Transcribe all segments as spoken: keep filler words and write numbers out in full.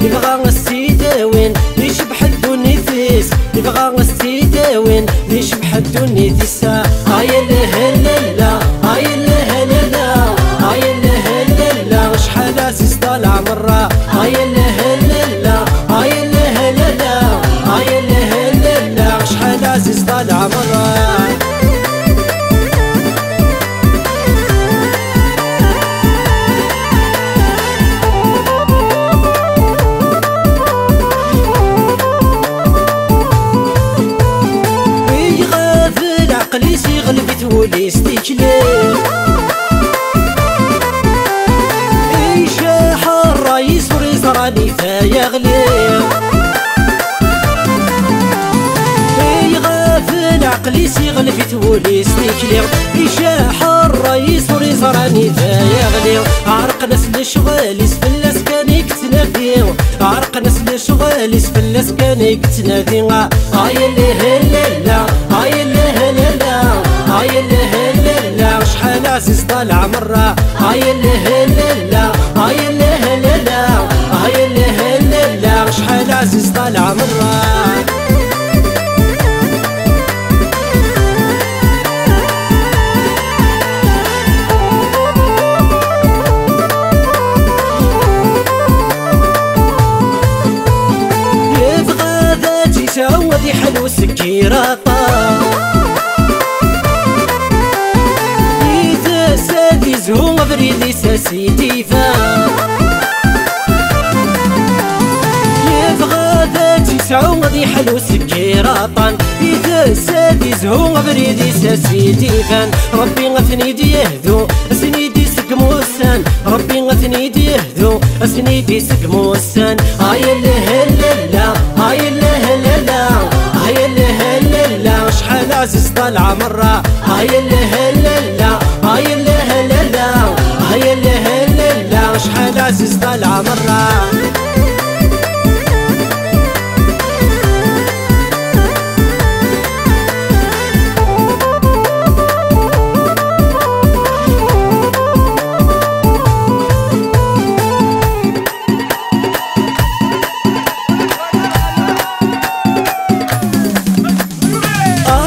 Yebɣa a s-tt-id-awin, yecbeḥ ddunit-is. Yebɣa a s-tt-id-awin, yecbeḥ ddunit-is. Ay lehellella, ay lehellella, ay lehellella, acḥal ɛziz Dda Lɛmer. Ay lehellella, ay lehellella, ay lehellella, acḥal ɛziz Dda Lɛmer. Iɣab leɛqel-is, iɣleb-it wul-is tikli. Icaḥ ṛṛay-is ur iẓra nita yeɣli. Iɣab leɛqel-is, iɣleb-it wul-is tikli. Icaḥ ṛṛay-is ur iẓra nita yeɣli. Ɛerqen-as lecɣal-is, fell-as kan i yettnadi. Ɛerqen-as lecɣal-is, fell-as kan i yettnadi. Ay lehellella, ay lehellella, ay lehellella, acḥal ɛziz Dda Lɛmer. Ay lehellella, ay lehellella, ay lehellella, acḥal ɛziz Dda Lɛmer. Yebɣa ad tt-yesɛu, ad iḥlu seg yir aṭṭan. Itess ad izhu, abrid-is a s-id-iban. Yebɣa ad tt-yesɛu, ad iḥlu seg yir aṭṭan. Itess ad izhu, abrid-is a s-id-iban. Rebbi ad ten-id-yehdu, a s-ten-id-iseggem wussan. Rebbi ad ten-id-yehdu, a s-ten-id-iseggem wussan. Ay lehellella, ay lehellella, ay lehellella, acḥal ɛziz Dda Lɛmer. Ay lehellella, ay lehellella, ay lehellella, acḥal ɛziz Dda Lɛmer.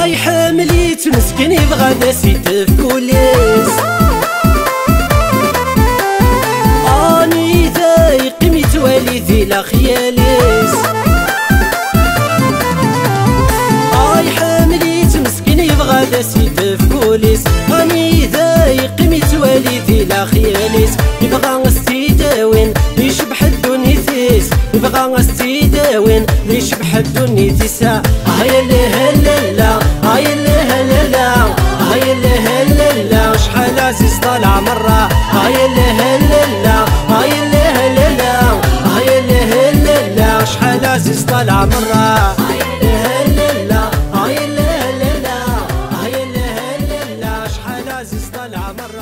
Ay ḥemmel-itt meskin, yebɣa ad as-itefk ul-is. Anida yeqqim yettwali di lexyal-is. Ay ḥemmel-itt meskin, yebɣa ad as-itefk ul-is. Anida yeqqim yettwali di lexyal-is. Yebɣa a s-tt-id-awin, yecbeḥ ddunit-is. Yebɣa a s-tt-id-awin, yecbeḥ ddunit-is. Ay lehellella, ay lehellella, ay lehellella, acḥal ɛziz Dda Lɛmer. Ay lehellella, ay lehellella, ay lehellella, acḥal ɛziz Dda Lɛmer. Ay lehellella, ay lehellella, ay lehellella, acḥal ɛziz Dda Lɛmer.